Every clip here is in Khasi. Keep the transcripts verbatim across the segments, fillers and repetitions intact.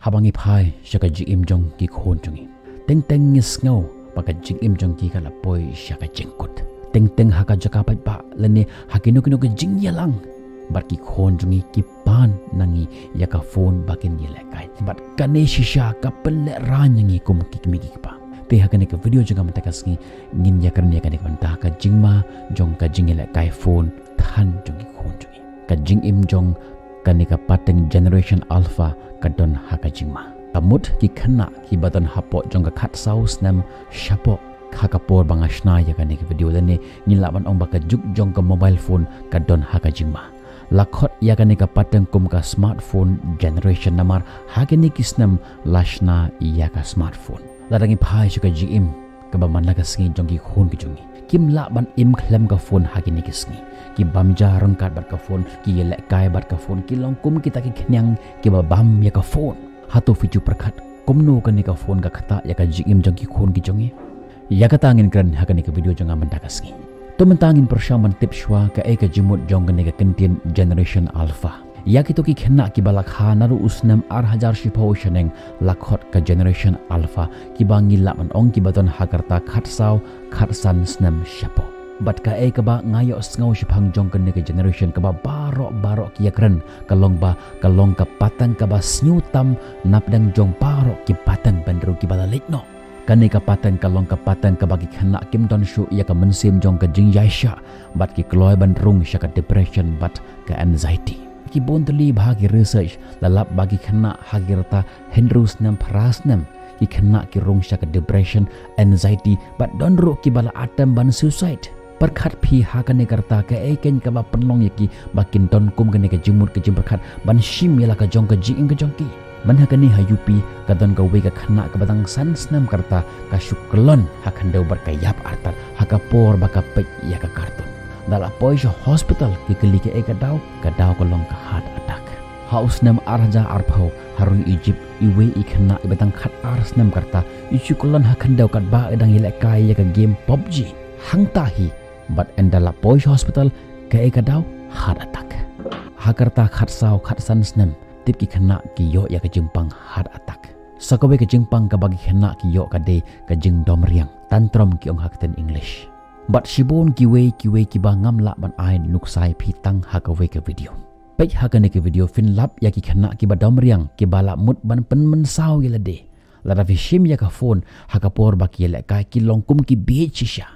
Haba ngi phai sha ka jingim jong ki khun jong ngi, teng teng ngi sngew ba ka jingim jong ki ka la poi sha ka jingkut. Teng teng ha ka jaka paidbah lane ha kino kino ka jingïalang, bad ki khun jong ngi ki pan na ngi ïa ka phone ba kin ïalehkai. Bad kane shisha ka pynlehrain ïa ngi kum ki kmie ki kpa. Te ha kane ka video jong nga mynta ka sngi ngin ïakren ïa kane ka bynta ka jingma jong ka jingïalehkai phone than jong ki khun jong ngi. Ka jingim jong kane ka pateng generation alpha ka don ha ka jingma. Ka mut ki khynnah kiba don hapoh jong ka khatsaw snem shapoh, ha ka por ba nga shna ïa kane ka video lane ngi lah ban ong ba ka juk jong ka mobile phone ka don ha ka jingma. La khot ïa kane ka pateng kum ka smartphone generation namar ha kine ki snem la shna ïa ka smartphone. Lada ngi phai sha ka jingim kaba man la ka sngi jong ki khun ki jong ngi, kim lah ban im khlem ka phone ha kine ki sngi. Ki bam ja ryngkat bad ka phone, ki ïalehkai bad ka phone, ki long kum kita ki khñiang kiba bam ïa ka phone. Hato phi ju pyrkhat kumno kane ka phone ka ktah ïa ka jingim jong ki khun ki jong ngi? Ïa kata ngin kren ha kane ka video jong nga mynta ka sngi. To mynta ngin pyrshang ban tip shuwa kaei ka jingmut jong kane ka kyntien generation alpha. Ïa kito ki khynnah kiba la kha naduh u snem ar hajar shiphew shaneng la khot ka generation alpha, kiba ngi lah ban ong kiba don ha ka rta khatsaw khatsan snem shapoh. Bad kaei kaba nga ïohsngew shaphang jong kane ka generation kaba baroh baroh ki ïakren ka long ba ka long ka pateng kaba sniew tam napdeng jong baroh ki pateng bynriew kiba la leit noh. Kane ka pateng ka long ka pateng kaba ki khynnah kim don shuh ïa ka mynsiem jong ka jingïaishah bad ki kloi ban rung sha ka depression bad ka anxiety. Ki bun tylli bha ki research la lap ba ki khynnah ha ki rta hynriew snem phra snem, ki khynnah ki rung sha ka depression, anxiety bad don ruh kiba la attempt ban suicide. Pyrkhat phi ha kane ka rta kaei keiñ kaba pynlong ïa ki ba kin don kum kane ka jingmut ka jingpyrkhat ban shim ïa la ka jong ka jingim ka jong ki. Mynta ha kane ha U P ka don kawei ka khynnah kaba dang san snem ka rta ka shu kyllon ha khyndew bad ka ïap artat ha ka por ba ka peit ïa ka cartoon. Da la poi sha hospital ki kylli kaei ka daw, ka daw ka long ka heart attack. Ha u snem ar hajar arphew ha ri Egypt iwei i khynnah iba dang khat ar snem ka rta i shu kyllon ha khyndew katba i dang ïalehkai ïa ka game PUBG. Hangta hi bad ynda la poi sha hospital kaei ka daw, heart attack. Ha ka rta khatsaw khatsan snem tip ki khynnah ki ïoh ïa ka jingpang heart attack. Sa kawei ka jingpang kaba ki khynnah ki ïoh ka dei ka jingdom riang, tantrum ki ong ha ka ktien English. Bad shibun kiwei kiwei kiba ngam lah ban ai nuksa ïa phi tang ha kawei ka video. Peit ha kane ka video phin lap ïa ki khynnah kiba dom riang kiba la mut ban pynmynsaw ïa lade. Lada phi shim ïa ka phone ha ka por ba ki ïalehkai ki long kum ki bieit shisha.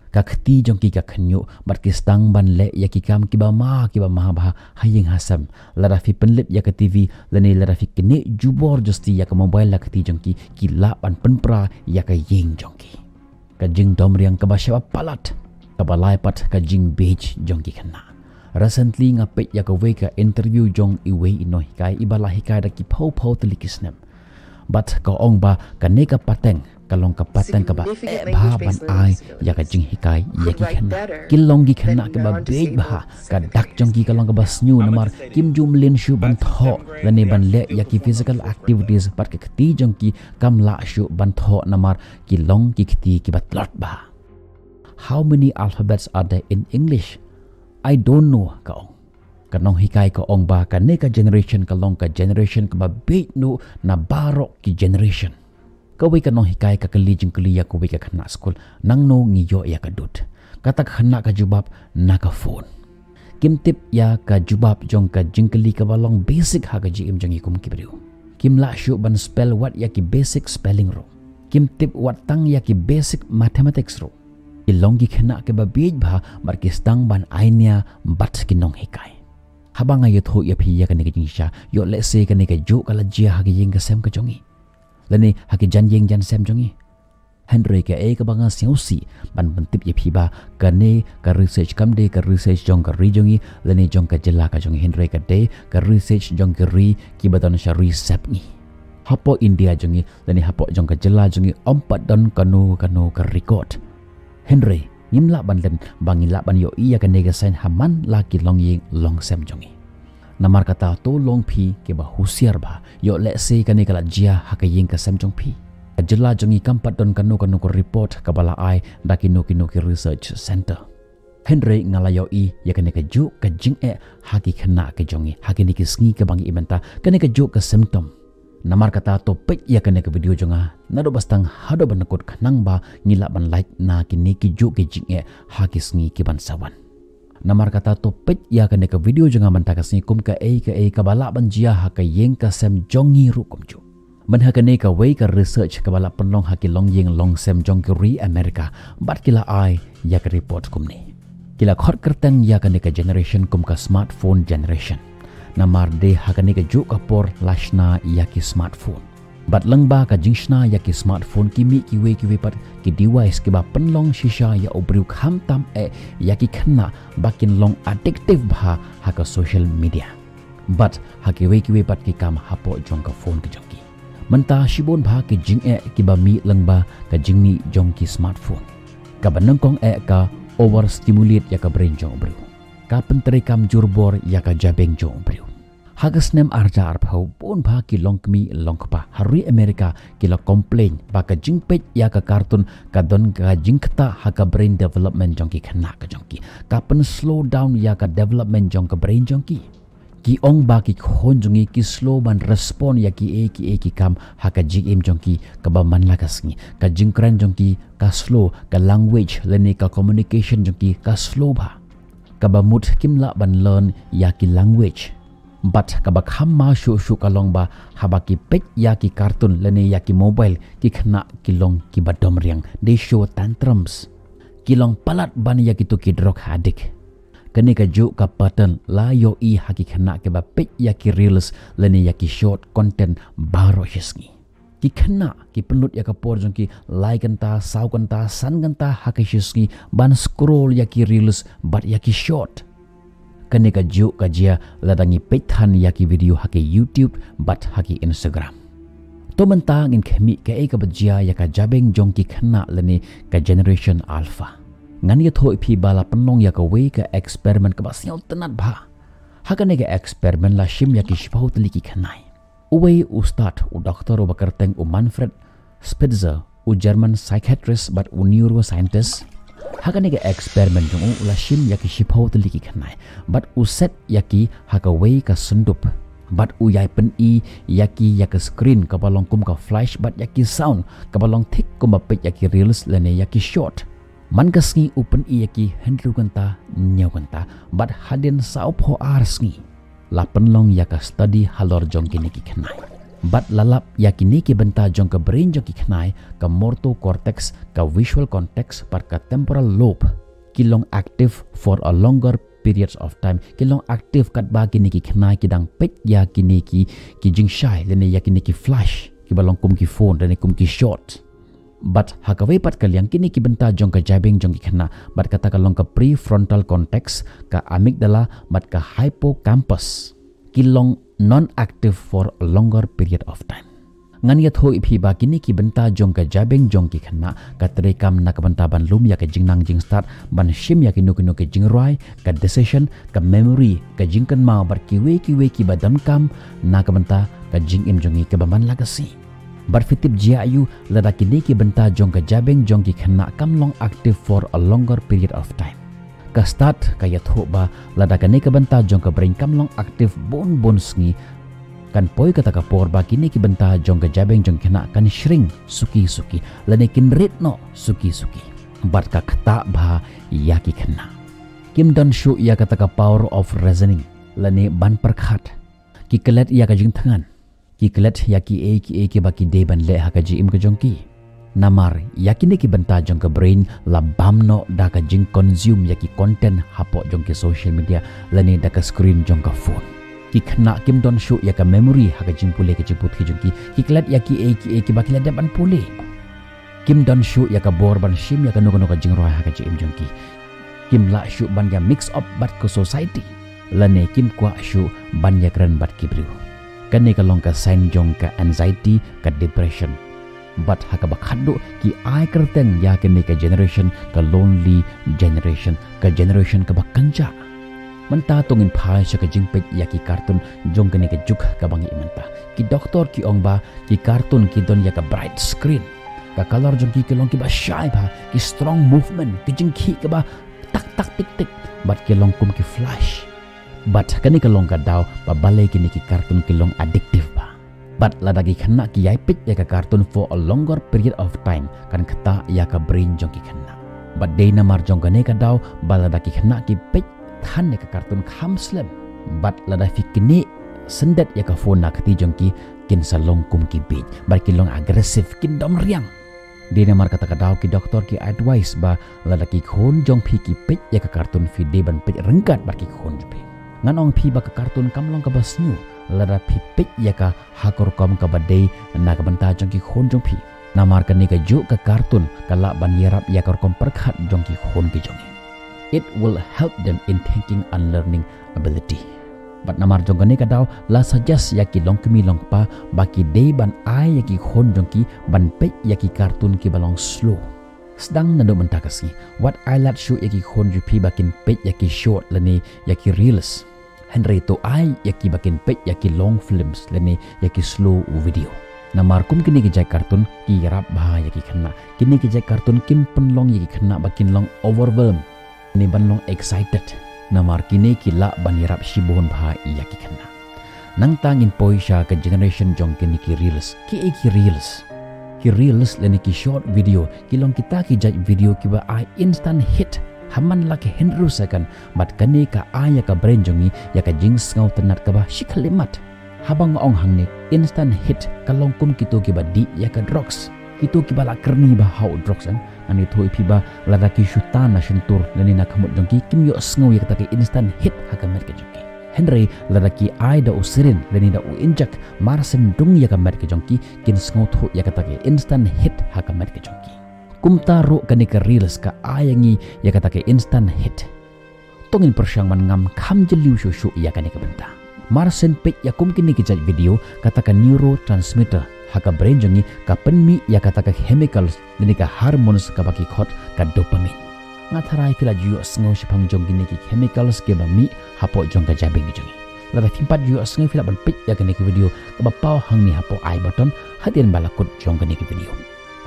Ka kti jong ki ka khynñiuh bad ki sdang ban leh ïa ki kam kiba ma kiba ma bha ha ïing ha sem. Lada phi pynlip ïa ka T V lane lada phi knieh jubor justi ïa ka mobile la kti jong ki, ki lah ban pynpra ïa ka ïing jong ki. Ka jingdom riang kaba shaba palat kaba lai pat ka jingbieit jong ki khynnah. Recently nga peit ïa kawei ka interview jong iwei i nonghikai iba la hikai da ki phew phew tylli ki snem. Bad ka ong ba kane ka pateng ka long ka pateng kaba eh bha ban ai ïa ka jinghikai ïa ki khynnah. Ki long ki khynnah kiba bieit bha, ka dak jong ki ka long kaba sniew namar kim ju mlien shuh ban thoh lane ban leh ïa ki physical activities bad ka kti jong ki kam lah shuh ban thoh namar ki long ki kti kiba tlot bha. How many alphabets are there in English? I don't know, ka ong. Ka nonghikai ka ong ba kane ka generation ka long ka generation kaba bieit noh na baroh ki generation. Kawei ka nonghikai ka kylli jingkylli ïa kawei ka khynnah skul, nangno ngi ïoh ïa ka dud? Kata ka khynnah ka jubab, na ka phone. Kim tip ïa ka jubab jong ka jingkylli kaba long basic ha ka jingim jong ngi kum ki briew. Kim lah shuh ban spell wat ïa ki basic spelling ruh. Kim tip wat tang ïa ki basic mathematics ruh. Ki long ki khynnah kiba bieit bha bad ki sdang ban ai nia bad ki nonghikai. Haba nga ïathuh ïa phi ïa kane ka jingshisha, ïoh lehse kane kajuh ka la jia ha ka ïing ka sem ka jong ngi lane ha ki jan ïing jan sem jong ngi. Hynrei kaei kaba nga sngewsih ban pyntip ïa phi ba kane ka research kam dei ka research jong ka ri jong ngi lane jong ka jylla ka jong ngi, hynrei ka dei ka research jong ki ri kiba don sha ri sepngi. Hapoh India jong ngi lane hapoh jong ka jylla jong ngi ym pat don kano kano ka record. Hynrei ngim lah ban len ba ngi lah ban ïohi ïa kane ka saiñ ha man la ki longïing longsem jong ngi. Namar kata to long phi kiba husiar bha, ïoh lehse kane ka la jia ha ka ïing ka sem jong phi. Ka jylla jong ngi kam pat don kano kano ka report kaba la ai da kino kino ki research center. Hynrei nga la ïohi ïa kane kajuh ka jingeh ha ki khynnah ka jong ngi ha kine ki sngi kaba ngi im mynta, kane kajuh ka symptom. Namar kata to peit ïa kane ka video jong nga naduh ba sdang haduh ban kut khnang ba ngi lah ban lait na kine ki juh ki jingeh ha ki sngi ki ban sa wan. Namar kata to peit ïa kane ka video jong nga mynta ka sngi kum kaei kaei kaba lah ban jia ha ka ïing ka sem jong ngi ruh kumjuh. Mynta ha kane kawei ka research kaba la pynlong ha ki longïing longsem jong ki ri America bad ki la ai ïa ka report kumne. Ki la khot kyrteng ïa kane ka generation kum ka smartphone generation. Namar dei ha kane ka juh ka por la shna ïa ki smartphone. Bad lyngba ka jingshna ïa ki smartphone ki mih kiwei kiwei pat ki device kiba pynlong shisha ïa u briew khamtam eh ïa ki khynnah ba kin long addictive bha ha ka social media. Bad ha kiwei kiwei pat ki kam hapoh jong ka phone ka jong ki. Mynta shibun bha ki jingeh kiba mih lyngba ka jingmih jong ki smartphone. Kaba nyngkong eh ka overstimulate ïa ka brain jong u briew. Ka pyntreikam jurbor ïa ka jabieng jong u briew. Ha ka snem arja arphew bun bha ki longkmie longkpa ha ri America ki la complain ba ka jingpeit ïa ka cartoon ka don ka jingkta ha ka brain development jong ki khynnah ka jong ki. Ka pyn slow down ïa ka development jong ka brain jong ki. Ki ong ba ki khun jong ngi ki slow ban respond ïa kiei kiei ki kam ha ka jingim jong ki kaba man la ka sngi. Ka jingkren jong ki ka slow, ka language lane ka communication jong ki ka slow bha. Kaba mut kim lah ban learn ïa ki language. Bad kaba kham ma shuh shuh ka long ba haba ki peit ïa ki cartoon lane ïa ki mobile ki khynnah ki long kiba dom riang, they show tantrums. Ki long palat ban ïa kito ki drug addict. Kane ka juh ka pattern la ïohi ha ki khynnah kiba peit ïa ki reels lane ïa ki short content baroh shi sngi. Ki khynnah ki pynlut ïa ka por jong ki lai kynta, saw kynta, san kynta ha ka shi sngi ban scroll ïa ki reels bad ïa ki short. Kane ka juh ka jia lada ngi peit than ïa ki video ha ki YouTube bad ha ki Instagram. To mynta ngin khmih kaei kaba jia ïa ka jabieng jong ki khynnah lane ka generation alpha. Ngan ïathuh ïa phi ba la pynlong ïa kawei ka experiment kaba sngewtynnat bha. Ha kane ka experiment la shim ïa ki shiphew tylli ki khynnah. Uwei u stad, u doktor uba kyrteng u Manfred Spitzer, u German psychiatrist bad u neuroscientist. Ha kane ka experiment jong u la shim ïa ki shiphew tylli ki khynnah bad u set ïa ki ha kawei ka syndup. Bad u ïai pyni ïa ki ïa ka screen kaba long kum ka flash bad ïa ki sound kaba long thik kumba peit ïa ki reels lane ïa ki short. Man ka sngi u pyni ïa ki hynriew kynta, hynñiew kynta bad hadien sawphew ar sngi. La pynlong ïa ka study halor jong kine ki khynnah. Bad la lap ïa kine ki bynta jong ka brain jong ki khynnah, ka motor cortex, ka visual cortex bad ka temporal lobe ki long active for a longer periods of time. Ki long active katba kine ki khynnah ki dang peit ïa kine ki, ki jingshai lane ïa kine ki flash kiba long kum ki phone lane kum ki short. Bad ha kawei pat ka liang kine ki bynta jong ka jabieng jong ki khynnah bad kata ka long ka prefrontal cortex, ka amygdala bad ka hippocampus ki long non-active for a longer period of time. Ngan ïathuh ïa phi ba kine ki bynta jong ka jabieng jong ki khynnah ka treikam na ka bynta ban lum ïa ka jingnang jingstad, ban shim ïa kino kino ki jingrwai, ka decision, ka memory, ka jingkynmaw bad kiwei kiwei kiba donkam na ka bynta ka jingim jong ngi kaba man la ka sngi. Bad phi tip jia aiu lada kine ki bynta jong ka jabieng jong ki khynnah kam long active for a longer period of time. Ka stad ka ïathuh ba lada kane ka bynta jong ka brain kam long active bun bun sngi, kan poi kata ka por ba kine ki bynta jong ka jabieng jong ki khynnah kan shrink suki suki lane kin rit noh suki suki. Bad ka ktah bha ïa ki khynnah. Kim don shuh ïa kata ka power of reasoning lane ban pyrkhat. Ki klet ïa ka jingthngan. Ki klet ïa kiei kiei kiba ki dei ban leh ha ka jingim ka jong ki. Namar ïa kine ki bynta jong ka brain la bam noh da ka jingconsume ïa ki content hapoh jong ki social media lane da ka screen jong ka phone. Ki khynnah kim don shuh ïa ka memory ha ka jingpule ka jingputhi jong ki. Ki klet ïa kiei kiei kiba ki la dep ban pule. Kim don shuh ïa ka bor ban shim ïa kano kano ka jingrwai ha ka jingim jong ki. Kim lah shuh ban ïa mix up bad ka society lane kim kwah shuh ban ïakren bad ki briew. Kane ka long ka sign jong ka anxiety, ka depression. Bad ha kaba khatduh ki ai kyrteng ïa kane ka generation ka lonely generation, ka generation kaba kynjah. Mynta to ngin phai sha ka jingpeit ïa ki cartoon jong kane ka juk kaba ngi im mynta. Ki doktor ki ong ba ki cartoon ki don ïa ka bright screen. Ka colour jong ki ki long kiba shai bha, ki strong movement, ki jingkhih kaba tak tak tik tik bad ki long kum ki flash. Bad kane ka long ka daw ba balei kine ki cartoon ki long addictive bha. Bad lada ki khynnah ki ïai peit ïa ka cartoon for a longer period of time, kan ktah ïa ka brain jong ki khynnah. Bad dei namar jong kane ka daw ba lada ki khynnah ki peit than ïa ka cartoon kham slem, bad lada phi knieh syndet ïa ka phone na kti jong ki, kin sa long kum ki bieit, bad kin long aggressive, kin dom riang. Dei namar kata ka daw ki doktor ki advice ba lada ki khun jong phi ki peit ïa ka cartoon, phi dei ban peit ryngkat bad ki khun jong phi. Ngan ong phi ba ka cartoon kam long kaba sniew lada phi peit ïa ka ha ka rukom kaba dei na ka bynta jong ki khun jong phi. Namar kane kajuh ka cartoon ka lah ban ïarap ïa ka rukom pyrkhat jong ki khun ki jong ngi. It will help them in thinking and learning ability. Bad namar jong kane ka daw, la suggest ïa ki longkmie longkpa ba ki dei ban ai ïa ki khun jong ki ban peit ïa ki cartoon kiba long slow. Sdang naduh mynta ka sngi, wat ai lad shuh ïa ki khun jong phi ba kin peit ïa ki short lane ïa ki reels. Hynrei to ai ïa ki ba kin peit ïa ki long films lane ïa ki slow video. Namar kum kine ki jait cartoon ki ïarap bha ïa ki khynnah. Kine ki jait cartoon kim pynlong ïa ki khynnah ba kin long overwhelmed ne ban long excited. Namar kine ki lah ban ïarap shibun bha ïa ki khynnah. Nangta ngin poi sha ka generation jong kine ki reels. Kiei ki reels? Ki reels lane ki short video ki long kita ki jait video kiba ai instant hit ha man la ki hynriew second, bad kane ka ai ïa ka brain jong ngi ïa ka jingsngewtynnat kaba shi khyllipmat. Haba nga ong hangne instant hit, ka long kum kito kiba dih ïa ka drugs. Kito kiba la kyrni bha ha u drugs, eh. Ngan ïathuh ïa phi ba lada ki shu tan na shyntur lane na ka mut jong ki, kim ïohsngew ïa kata ka instant hit ha ka met ka jong ki. Hynrei lada ki ai da u syringe lane da u injek, mar shen dung ïa ka met ka jong ki, kin sngewthuh ïa kata ka instant hit ha ka met ka jong ki. Kumta ruh kane ka reels ka ai ïa ngi ïa kata ka instant hit. To ngin pyrshang ban ngam kham jylliew shuh shuh ïa kane ka bynta. Mar shen peit ïa kum kine ki jait video, kata ka neurotransmitter ha ka brain jong ngi ka pynmih ïa kata ka chemicals lane ka hormones kaba ki khot ka dopamine. Nga tharai phi la ju ïohsngew shaphang jong kine ki chemicals kiba mih hapoh jong ka jabieng ka jong ngi. Lada phim pat ju ïohsngew, phi lah ban peit ïa kane ka video kaba paw hangne hapoh I button hadien ba la kut jong kane ka video.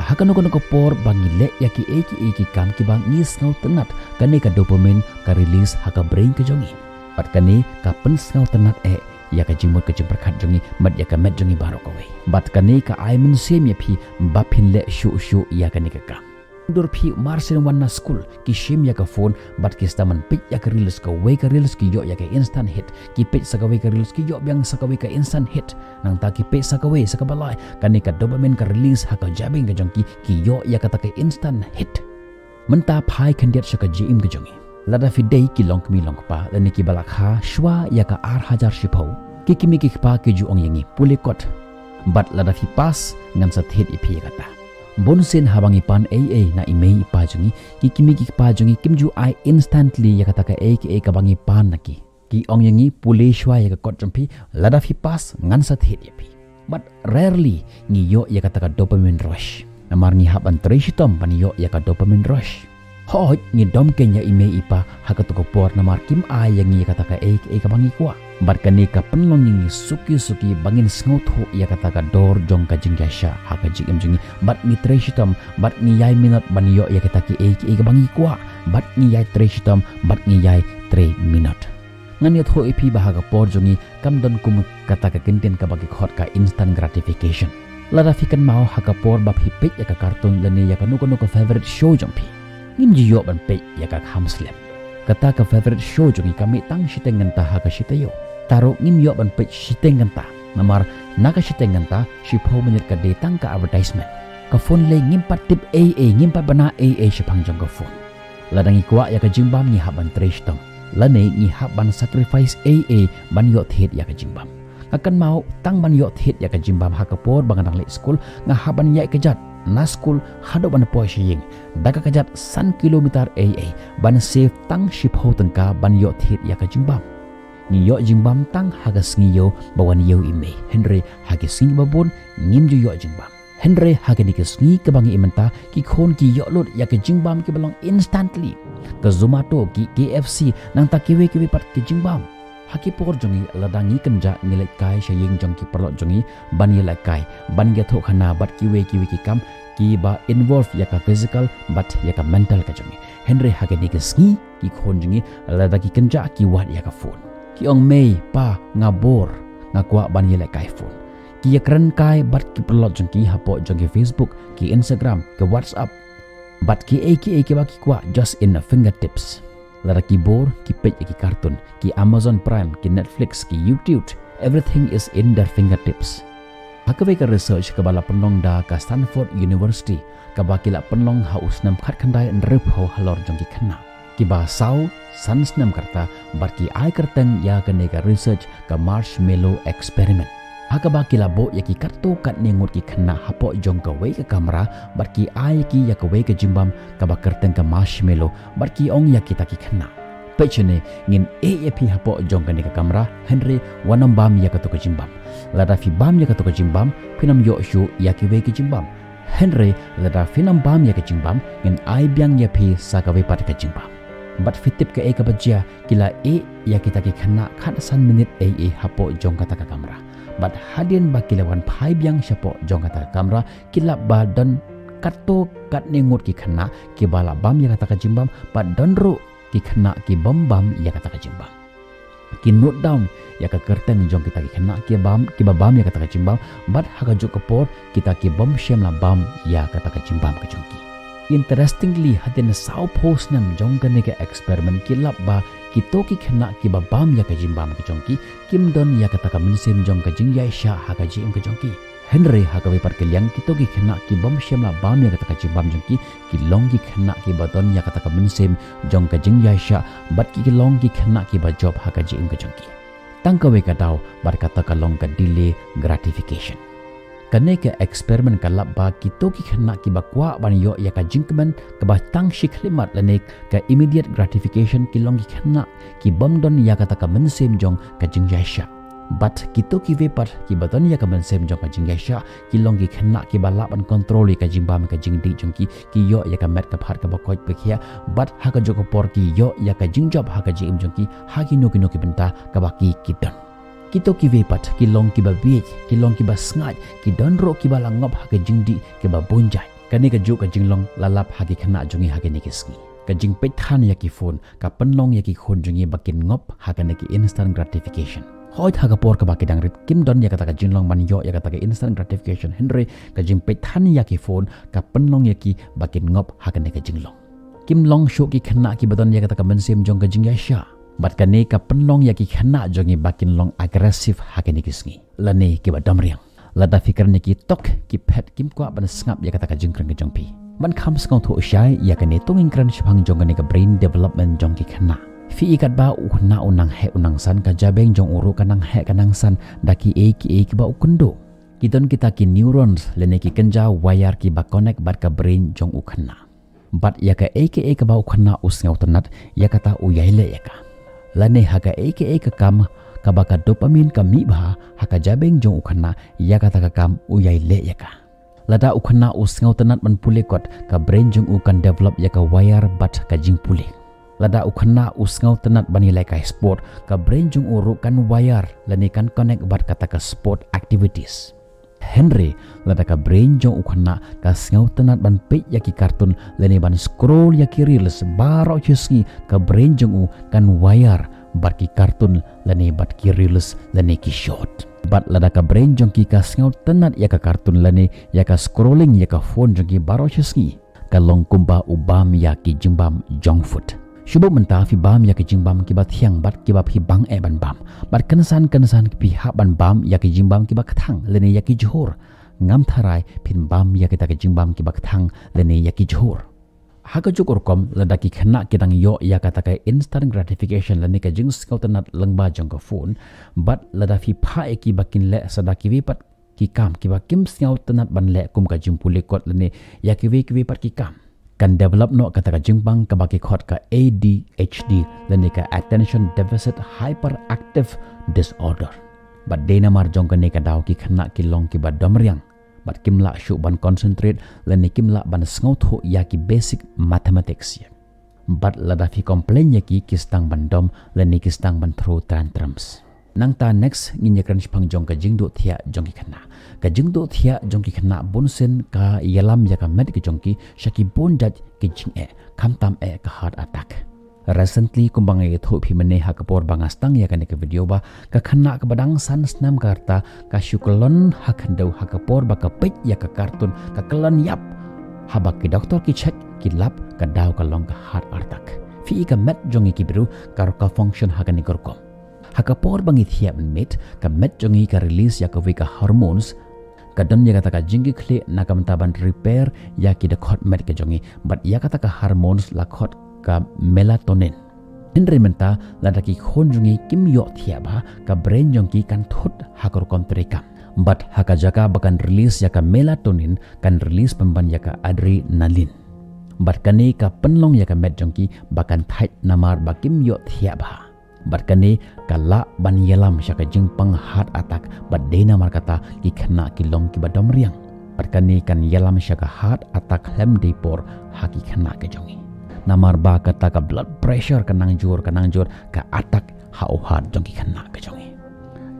Ha kano kano ka por ba ngi leh ïa kiei kiei ki kam kiba ngi sngewtynnat, kane ka dopamine ka release ha ka brain ka jong ngi. Bad kane ka pynsngewtynnat eh ïa ka jingmut ka jingpyrkhat jong ngi bad ïa ka met jong ngi baroh kawei. Bad kane ka ai mynsiem ïa phi ba phin leh shuh shuh ïa kane ka kam. Dur phi, mar shen wan na skul ki shim ïa ka phone bad ki sdang ban peit ïa ka reels, kawei ka reels ki ïoh ïa ka instant hit. Ki peit sa kawei ka reels ki ïoh biang sa kawei ka instant hit. Nangta ki peit sa kawei, sa kaba lai, kane ka dopamine ka release ha ka jabieng ka jong ki, ki ïoh ïa kata ka instant hit. Mynta phai khyndiat sha ka jingim ka jong ngi. Lada phi dei ki longkmie longkpa lane kiba la kha shuwa ïa ka ar hajar shiphew, ki kmie ki kpa ki ju ong ïa ngi, pule kot. Bad lada phi pass, ngan sa thied ïa phi ïa kata. Bun sien haba ngi pan ei ei na i mei i pa jong ngi, ki kmie ki kpa jong ngi kim ju ai instantly ïa kata kaei kaei kaba ngi pan na ki. Ki ong ïa ngi, pule shuwa ïa ka kot jong phi, lada phi pass ngan sa thied ïa phi. But rarely ngi ïoh ïa kata ka dopamine rush. Namar ngi hap ban trei shitom ban ïoh ïa ka dopamine rush. Hooid, ngi dom keiñ ïa i mei i pa ha kato ka por namar kim ai ïa ngi ïa kata kaei kaei kaba ngi kwah. Bad kane ka pynlong ïa ngi suki suki ba ngin sngewthuh ïa kata ka dor jong ka jingïaishah ha ka jingim jong ngi. Bad ngi trei shitom, bad ngi ïai minot ban ïoh ïa kata kaei kaei kaba ngi kwah. Bad ngi ïai trei shitom, bad ngi ïai trei minot. Ngan ïathuh ïa phi ba ha ka por jong ngi kam don kum kata ka kyntien kaba ki khot ka instant gratification. Lada phi kynmaw ha ka por ba phi peit ïa ka cartoon lane ïa kano kano ka favorite show jong phi, ngim ju ïoh ban peit ïa ka kham slem. Kata ka favorite show jong ngi ka mih tang shiteng kynta ha ka shi taïew. Ta ruh ngim ïoh ban peit shiteng kynta. Namar na ka shiteng kynta, shiphew minit ka dei tang ka advertisement. Ka phone lei ngim pat tip ei ei, ngim pat bna ei ei shaphang jong ka phone. Lada ngi kwah ïa ka jingbam ngi hap ban trei shitom. Lane ngi hap ban sacrifice ei ei ban ïoh thied ïa ka jingbam. Nga kynmaw tang ban ïoh thied ïa ka jingbam ha ka por ba nga dang leit skul, nga hap ban ïaid kjat na skul haduh ban poi sha ïing. Da ka kjat san kilometer ei ei ban save tang shiphew tyngka ban ïoh thied ïa ka jingbam. Ngi ïoh jingbam tang ha ka sngi ïew ba wan ïew i mei. Hynrei ha ki sngi ba bun ngim ju ïoh jingbam. Hynrei ha kine ki sngi kaba ngi im mynta, ki khun ki ïoh lut ïa ki jingbam kiba long instantly. Ka Zomato, ki K F C, nangta kiwei kiwei pat ki jingbam. Ha ki por jong ngi lada ngi kynjah ngi leit kai sha ïing jong ki paralok jong ngi ban ïalehkai, ban ïathuhkhana bad kiwei kiwei ki kam kiba involve ïa ka physical bad ïa ka mental ka jong ngi. Hynrei ha kine ki sngi ki khun jong ngi lada ki kynjah ki wad ïa ka phone. Ki ong, "Mei, pa, nga bor, nga kwah ban ïalehkai phone." Ki ïakren kai bad ki paralok jong ki hapoh jong ki Facebook, ki Instagram, ki WhatsApp. Bad kiei kiei kiba ki kwah just in a fingertips. Lada ki bor, ki peit ïa ki cartoon, ki Amazon Prime, ki Netflix, ki YouTube, everything is in their fingertips. Ha kawei ka research kaba la pynlong da ka Stanford University, kaba ki la pynlong ha u snem khatkhyndai hynriewphew halor jong ki khynnah kiba saw san snem ka rta, bad ki ai kyrteng ïa kane ka research ka marshmallow experiment. Ha kaba ki la buh ïa ki katto katne ngut ki khynnah hapoh jong kawei ka kamra, bad ki ai ïa ki ïa kawei ka jingbam kaba kyrteng ka marshmallow, bad ki ong ïa kita ki khynnah, peit shane, ngin ïeh ïa phi hapoh jong kane ka kamra, hynrei wat nym bam ïa kato ka jingbam. Lada phi bam ïa kato ka jingbam, phin nym ïoh shuh ïa kiwei ki jingbam. Hynrei lada phin nym bam ïa ka jingbam, ngin ai biang ïa phi sa kawei pat ka jingbam. Bad phi tip kaei kaba jia, ki la ïeh ïa kita ki khynnah khatsan minit ei ei hapoh jong kata ka kamra. Bad hadien ba ki la wan phai biang shapoh jong kata ka kamra, ki lap ba don katto katne ngut ki khynnah kiba la bam ïa kata ka jingbam, bad don ruh ki khynnah ki bym bam ïa kata ka jingbam. Ki note down ïa ka kyrteng jong kita ki khynnah ki bam, kiba bam ïa kata ka jingbam, bad ha kajuh ka por kita ki bym shym la bam ïa kata ka jingbam ka jong ki. Interestingly, hadien sawphew snem jong kane ka experiment, ki lap ba kito ki khynnah kiba bam ïa ka jingbam ka jong ki, kim don ïa kata ka mynsiem jong ka jingïaishah ha ka jingim ka jong ki. Hynrei ha kawei pat ka liang, kito ki khynnah ki bym shym la bam ïa kata ka jingbam jong ki, ki long ki khynnah kiba don ïa kata ka mynsiem jong ka jingïaishah, bad ki, ki long ki khynnah kiba jop ha ka jingim ka jong ki. Tang kawei ka daw, bad kata ka long ka delay gratification. Kane ka experiment ka lap ba kito ki khynnah kiba kwah ban ïoh ïa ka jingkmen kaba tang shi khyllipmat lane ka immediate gratification, ki long ki khynnah ki bym don ïa kata ka mynsiem jong ka jingïaishah. Bad kito kiwei pat kiba don ïa ka mynsiem jong ka jingïaishah, ki long ki khynnah kiba lah ban control ïa ka jingbam ka jingdih jong ki, ki ïoh ïa ka met ka phad kaba koit ba khiah, bad ha kajuh ka por ki ïoh ïa ka jingjop ha ka jingim jong ki ha kino kino ki bynta kaba ki, ki don. Kito kiwei pat ki long kiba bieit, ki long kiba sngaid, ki don ruh kiba la ngop ha ka jingdih kiba bun jait. Kane kajuh ka jinglong la lap ha ki khynnah jong ngi ha kine ki sngi. Ka jingpeit than ïa ki phone ka pynlong ïa ki khun jong ngi ba kin ngop ha kane ka instant gratification. Hooid, ha ka por kaba ki dang rit, kim don ïa kata ka jinglong ban ïoh ïa kata ka instant gratification, hynrei ka jingpeit than ïa ki phone ka pynlong ïa ki ba kin ngop ha kane ka jinglong. Kim long shuh ki khynnah kiba don ïa kata ka mynsiem jong ka jingïaishah. Bad kane ka pynlong ïa ki khynnah jong ngi ba kin long aggressive ha kine ki sngi, lane kiba domriang. Lada phi kren ïa ki, tok ki phet, kim kwah ban sngap ïa kata ka jingkren ka jong phi. Ban kham sngewthuh shai ïa kane, to ngin kren shaphang jong kane ka brain development jong ki khynnah. Phi i katba u khynnah u nang heh u nang san, ka jabeng jong u ruh ka nang heh ka nang san da kiei kiei kiba u kynduh. Ki don kita ki neurons lane ki kynja wire kiba connect bad ka brain jong u khynnah. Bad ïa kaei kaei kaba u khynnah u sngewtynnat, ïa kata u ïai leh ïa ka. Lane ha kaei kaei ka kam kaba ka dopamine ka mih bha ha ka jabeng jong u khynnah, ïa kata ka kam u ïai leh ïa ka. Lada u khynnah u sngewtynnat ban pule kot, ka brain jong u kan develop ïa ka wire bad ka jingpule. Lada u khynnah u sngewtynnat ban ïalehkai sport, ka brain jong u ruh kan wire lane kan connect bad kata ka sport activities. Hynrei lada ka brain jong u khynnah ka sngewtynnat ban peit ïa ki cartoon lane ban scroll ïa ki reels baroh shi sngi, ka brain jong u kan wire bad ki cartoon lane bad ki reels lane ki short. Bad lada ka brain jong ki ka sngewtynnat ïa ka cartoon lane ïa ka scrolling ïa ka phone jong ki baroh shi sngi, ka long kumba u bam ïa ki jingbam junk food. Shu buh mynta phi bam ïa ki jingbam kiba thiang bad kiba phi bang eh ban bam. Bad kynsan kynsan phi hap ban bam ïa ki jingbam kiba kthang lane ïa ki jhur. Ngam tharai phin bam ïa kita ki jingbam kiba kthang lane ïa ki jhur. Ha kajuh ka rukom, lada ki khynnah ki dang ïoh ïa kata ka instant gratification lane ka jingsngewtynnat lyngba jong ka phone, bad lada phi phah ïa ki ba kin leh sa da kiwei pat ki kam kiba kim sngewtynnat ban leh, kum ka jingpule kot lane ïa kiwei kiwei pat ki kam, kan develop noh kata ka jingbam kaba ki khot ka A D H D lane ka Attention Deficit Hyperactive Disorder. Bad dei namar jong kane ka daw ki khynnah ki long kiba domriang, bad kim lah shuh ban concentrate lane kim lah ban sngewthuh ïa ki basic mathematics ïa. Bad lada phi complain ïa ki, ki sdang ban dom lane ki sdang ban throw tantrums. Nangta next ngin ïakren shaphang jong ka jingduh thiah jong ki khynnah. Ka jingduh thiah jong ki khynnah bunsien ka ïalam ïa ka met ka jong ki sha ki bun jait ki jingeh, khamtam eh ka heart attack. Recently, kumba nga ïathuh phi mynne ha ka por ba nga sdang ïa kane ka video, ba ka khynnah kaba dang san snem ka rta ka shu kyllon ha khyndew ha ka por ba ka peit ïa ka cartoon, ka kyllon ïap. Haba ki doktor ki check, ki lap, ka daw ka long ka heart attack. Phi i ka met jong ngi ki briew ka ruh ka function ha kane ka rukom. Ha ka por ba ngi thiah mynmiet, ka met jong ngi ka release ïa kawei ka hormones, ka don ïa kata ka jingkitkhlieh na ka bynta ban repair ïa ki dkhot met ka jong ngi, bad ïa kata ka hormones la khot ka melatonin. Hynrei mynta lada ki khun jong ngi kim ïoh thiah bha, ka brain jong ki kan thut ha ka rukom treikam. Bad ha ka jaka ba kan release ïa ka melatonin, kan release pynban ïa ka adrenaline. Bad kane ka pynlong ïa ka met jong ki ba kan thait namar ba kim ïoh thiah bha. Bad kane ka lah ban ïalam sha ka jingpang heart attack, bad dei namar kata ki khynnah ki long kiba dom riang. Bad kane kan ïalam sha ka heart attack khlem dei por ha ki khynnah ki jong ngi. Namar ba kata ka blood pressure ka nang jur, ka nang jur, ka attack ha u heart jong ki khynnah ki jong ngi.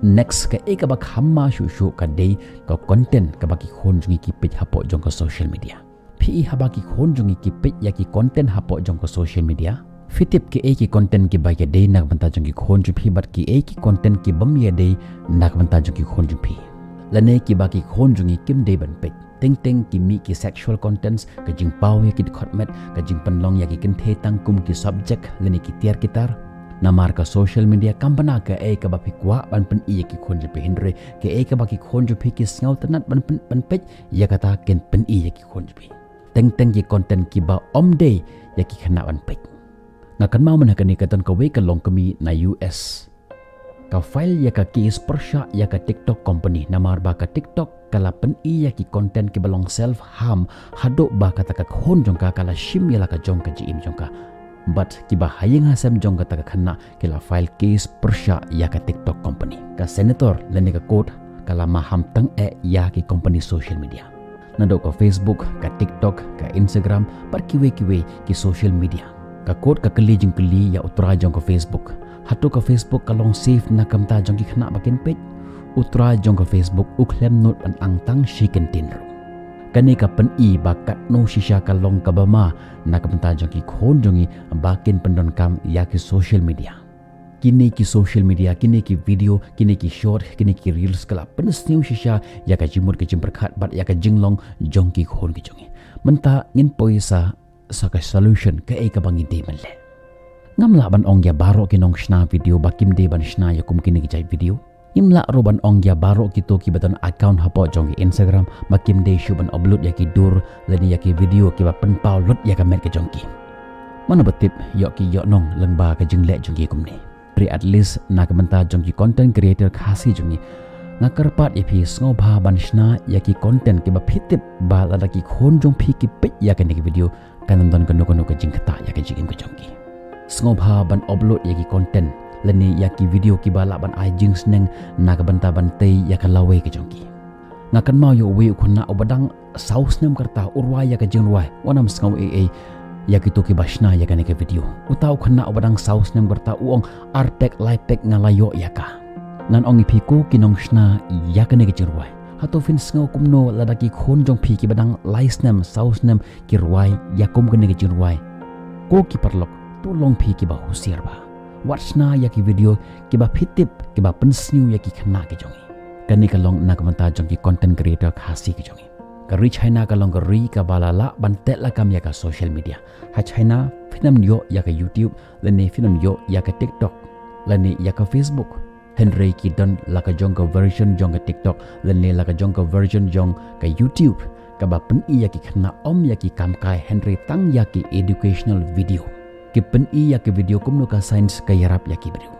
Next, kaei kaba kham ma shuh shuh ka dei ka content kaba ki khun jong ngi ki peit hapoh jong ka social media. Phi i haba ki khun jong ngi ki peit ïa ki content hapoh jong ka social media, phi tip kiei ki content kiba ïadei na ka bynta jong ki khun jong phi, bad kiei ki content ki bym ïadei na ka bynta jong ki khun jong phi, lane kiba ki khun jong ngi kim dei ban peit. Teng teng ki mih ki sexual contents, ka jingpaw ïa ki dkhot met, ka jingpynlong ïa ki kynthei tang kum ki subject lane ki tiar ki tar. Namar ka social media kam bna kaei kaba phi kwah ban pyni ïa ki khun jong phi, hynrei kaei kaba ki khun jong phi ki sngewtynnat ban pyn-, ban peit, ïa kata kin pyni ïa ki khun jong phi. Teng teng ki content kiba ym dei ïa ki khynnah ban peit. Nga kynmaw mynha kane ka don kawei ka longkmie na U S ka file ïa ka case pyrshah ïa ka TikTok company, namar ba ka TikTok ka la pyni ïa ki content kiba long self harm, haduh ba kata ka khun jong ka ka la shim ïa la ka jong ka jingim jong ka. Bad kiba ha ïing ha sem jong kata ka khynnah ki la file case pyrshah ïa ka TikTok company. Ka senator lane ka court ka la maham tang eh ïa ki company social media, naduh ka Facebook, ka TikTok, ka Instagram, bad kiwei kiwei ki social media. Ka court ka kylli jingkylli ïa u trai jong ka Facebook, hato ka Facebook ka long safe na ka bynta jong ki khynnah ba kin peit? U trai jong ka Facebook u khlem nud ban ang tang shi kyntien ruh. Kane ka pyni ba katno shisha ka long kaba ma na ka bynta jong ki khun jong ngi ba kin pyndonkam ïa ki social media. Kine ki social media, kine ki video, kine ki short, kine ki reels ka la pynsniew shisha ïa ka jingmut ka jingpyrkhat bad ïa ka jinglong jong ki khun ki jong ngi. Mynta ngin poi sa, sa ka solution, kaei kaba ngi dei ban leh. Ngam lah ban ong ïa baroh ki nongshna video ba kim dei ban shna ïa kum kine ki jait video. Ngim lah ruh ban ong ïa baroh kito kiba don account hapoh jong ki Instagram ba kim dei shuh ban upload ïa ki dur lane ïa ki video kiba pynpaw lut ïa ka met ka jong ki. Mano ba tip, ïoh ki ïoh nong lyngba ka jingleh jong ki kumne. Hynrei at least na ka bynta jong ki content creator Khasi jong ngi, nga kyrpad ïa phi, sngewbha ban shna ïa ki content kiba phi tip ba lada ki khun jong phi ki peit ïa kane ka video, kan ym don kano kano ka jingktah ïa ka jingim ka jong ki. Sngewbha ban upload ïa ki content lane ïa ki video kiba lah ban ai jingsneng na ka bynta ban tei ïa ka lawei ka jong ki. Nga kynmaw ïa uwei u khynnah uba dang saw snem ka rta, u rwai ïa ka jingrwai, wat nym sngew ei ei ïa kito kiba shna ïa kane ka video. Uta u khynnah uba dang saw snem ka rta u ong, "Ar pek lai pek nga la ïoh ïa ka." Ngan ong ïa phi, ko ki nongshna ïa kane ka jingrwai, hato phin sngew kumno lada ki khun jong phi kiba dang lai snem, saw snem ki rwai ïa kum kane ka jingrwai? Ko ki paralok, to long phi kiba husiar bha. Wat shna ïa ki video kiba phi tip kiba pynsniew ïa ki khynnah ki jong ngi. Kane ka long na ka bynta jong ki content creator Khasi ki jong ngi. Ka ri China ka long ka ri kaba la lah ban teh lakam ïa ka social media. Ha China phin ym ïoh ïa ka YouTube lane phin ym ïoh ïa ka TikTok lane ïa ka Facebook. Hynrei ki don la ka jong ka version jong ka TikTok lane la ka jong ka version jong ka YouTube, kaba pyni ïa ki khynnah ym ïa ki kam kai, hynrei tang ïa ki educational video. Ki pyni ïa ki video kumno ka science ka ïarap ïa ki briew.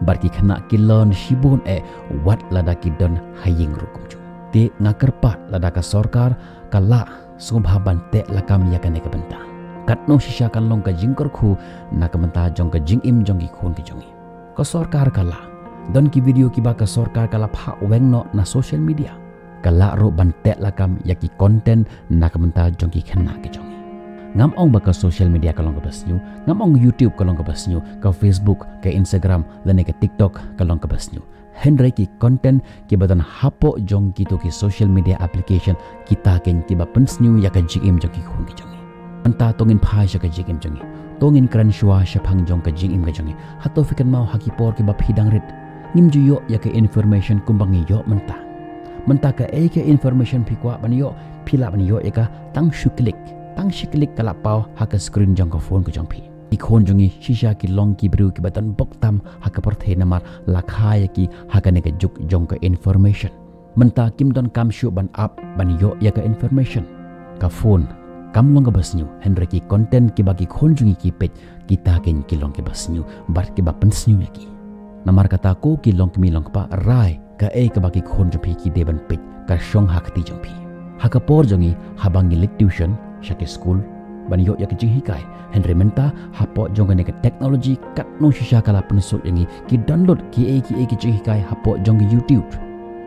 Bad ki khynnah ki learn shibun eh wat lada ki don ha ïing ruh kumjuh. Te nga kyrpad lada ka sorkar ka lah, sngewbha ban teh lakam ïa kane ka bynta. Katno shisha kan long ka jingkyrkhu na ka bynta jong ka jingim jong ki khun ki jong ngi. Ka sorkar ka lah. Don ki video kiba ka sorkar ka la phah weng noh na social media. Ka lah ruh ban teh lakam ïa ki content na ka bynta jong ki khynnah ki jong ngi. Ngam ong ba ka social media ka long kaba sniew, ngam ong YouTube ka long kaba sniew, ka Facebook, ka Instagram lane ka TikTok ka long kaba sniew. Hynrei ki content kiba don hapoh jong kito ki social media application, kita kein kiba pynsniew ïa ka jingim jong ki khun ki jong ngi. Mynta to ngin phai sha ka jingim jong ngi. To ngin kren shuwa shaphang jong ka jingim ka jong ngi. Hato phi kynmaw ha ki por kiba phi dang rit, ngim ju ïoh ïa ka information kumba ngi ïoh mynta. Mynta kaei ka information phi kwah ban ïoh, phi lah ban ïoh ïa ka tang shu click. Tang shi click ka la paw ha ka screen jong ka phone ka jong phi. Ki khun jong ngi shisha ki long ki briew kiba don bok tam ha ka pyrthei namar la kha ïa ki ha kane ka juk jong ka information. Mynta kim donkam shuh ban ap ban ïoh ïa ka information. Ka phone kam long kaba sniew, hynrei ki content kiba ki khun jong ngi ki peit, kita keiñ ki long kiba sniew bad kiba pynsniew ïa ki. Namar kata, ko ki longkmie longkpa, rai kaei kaba ki khun jong phi ki dei ban peit ka shong ha kti jong phi. Ha ka por jong ngi haba ngi leit tuition sha ki skul ban ïoh ïa ka jinghikai, hynrei mynta hapoh jong kane ka technology katno shisha ka la pynsuk ïa ngi, ki download kiei kiei ki jinghikai hapoh jong ka YouTube.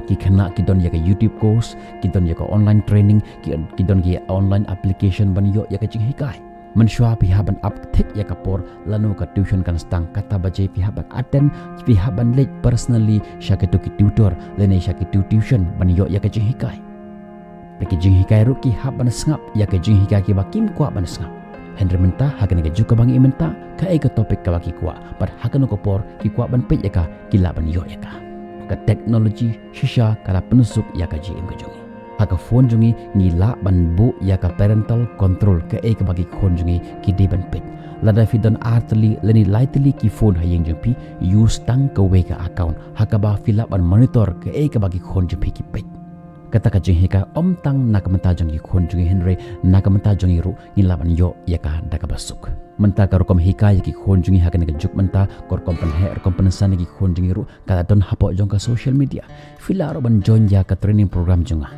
Ki khynnah ki don ïa ka YouTube course, ki don ïa ka online training, ki, ki don ki online application ban ïoh ïa ka jinghikai. Mynshuwa phi hap ban ap thik ïa ka por lano ka tuition kan sdang, kata baje phi hap ban attend, phi hap ban leit personally sha kito ki tutor lane sha kito tuition ban ïoh ïa ka jinghikai. Ba ki jinghikai ruh ki hap ban sngap ïa ka jinghikai kiba kim kwah ban sngap. Hynrei mynta ha kane ka juk kaba ngi mynta, kaei ka topic kaba ki kwah bad ha kano ka por ki kwah ban peit ïa ka, ki lah ban ïoh ïa ka. Ka technology shisha ka la pynsuk ïa ka jingim ka jong ngi. Ha ka phone jong ngi ngi lah ban buh ïa ka parental control, kaei kaba ki khun jong ngi ki dei ban peit. Lada phi don ar tylli lane lai tylli ki phone ha ïing jong phi, use tang kawei ka account ha kaba phi lah ban monitor kaei kaba ki khun jong phi ki peit. Kata ka jinghikai ym tang na ka bynta jong ki khun jong ngi, hynrei na ka bynta jong ngi ruh ngin lah ban ïoh ïa ka da kaba suk. Mynta ka rukom hikai ïa ki khun jong ngi ha kane ka juk mynta, ka rukom pynheh rukom pynsan ïa ki khun jong ngi ruh ka la don hapoh jong ka social media. Phi lah ruh ban join ïa ka training program jong nga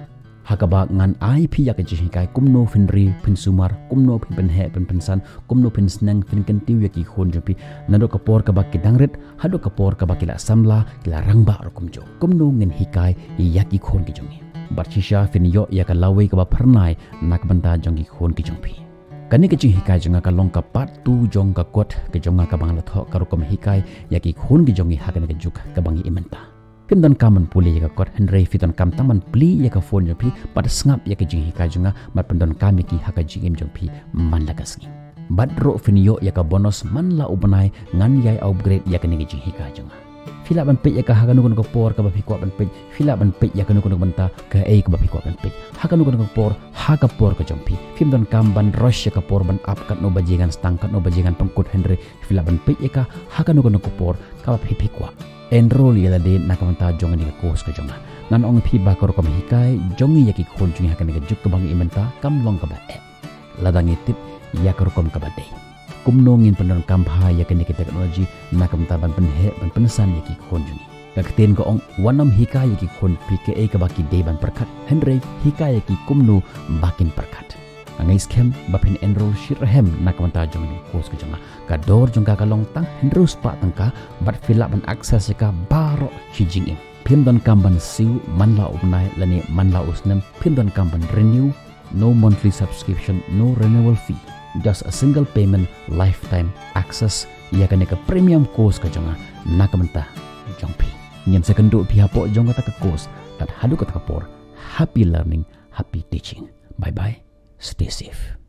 ha kaba ngan ai phi ïa ka jinghikai kumno phin ri phin sumar, kumno phin pynheh phin pynsan, kumno phin sneng phin kyntiew ïa ki khun jong phi, naduh ka por kaba ki dang rit haduh ka por kaba ki la samla, ki la rangbah ruh kumjuh. Kumno ngin hikai ïa ki khun ki jong ngi. Bad shisha phin ïoh ïa ka lawei kaba phyrnai na ka bynta jong ki khun ki jong phi. Kane ka jinghikai jong nga ka long ka part two jong ka kot ka jong nga kaba nga la thoh ka rukom hikai ïa ki khun ki jong ngi ha kane ka juk kaba ngi mynta. Phim donkam ban pule ïa ka kot, hynrei phi donkam tang ban plie ïa ka phone jong phi bad sngap ïa ka jinghikai jong nga bad pyndonkam ïa ki ha ka jingim jong phi man la ka sngi. Bad ruh phin ïoh ïa ka bonus man la u bnai ngan ïai upgrade ïa kane ka jinghikai jong nga. Phi lah ban peit ïa ka ha kano kano ka por kaba phi kwah ban peit, phi lah ban peit ïa kano kano ka bynta kaei kaba phi kwah ban peit, ha kano kano ka por, ha ka por ka jong phi. Phim donkam ban rush ïa ka por ban ap katno baje ngan sdang, katno baje ngan pynkut, hynrei phi lah ban peit ïa ka ha kano kano ka por kaba phi phi kwah. Enroll ïa lade na ka bynta jong kane ka course ka jong nga. Ngan ong ïa phi ba ka rukom hikai jong ngi ïa ki khun jong ngi ha kane ka juk kaba ngi mynta kam long kaba eh. Lada ngi tip ïa ka rukom kaba dei, kumno ngin pyndonkam bha ïa kane ka technology na ka bynta ban pynheh ban pynsan ïa ki khun jong ngi. Ka ktien ka ong, wat nym hikai ïa ki khun phi kaei kaba ki dei ban pyrkhat, hynrei hikai ïa ki kumno ba kin pyrkhat. Nga ngeit skhem ba phin enroll shitrhem na ka bynta jong kane ka course ka jong nga. Ka dor jong ka ka long tang hynriew spah tyngka bad phi lah ban access ïa ka baroh shi jingim. Phim donkam ban siew man la u bnai lane man la u snem, phim donkam ban renew, no monthly subscription, no renewal fee. Just a single payment, lifetime access ïa kane ka premium course ka jong nga na ka bynta jong phi. Ngin sa kynduh phi hapoh jong kata ka course, tad haduh kata ka por. Happy learning, happy teaching. Bye bye. Stay safe.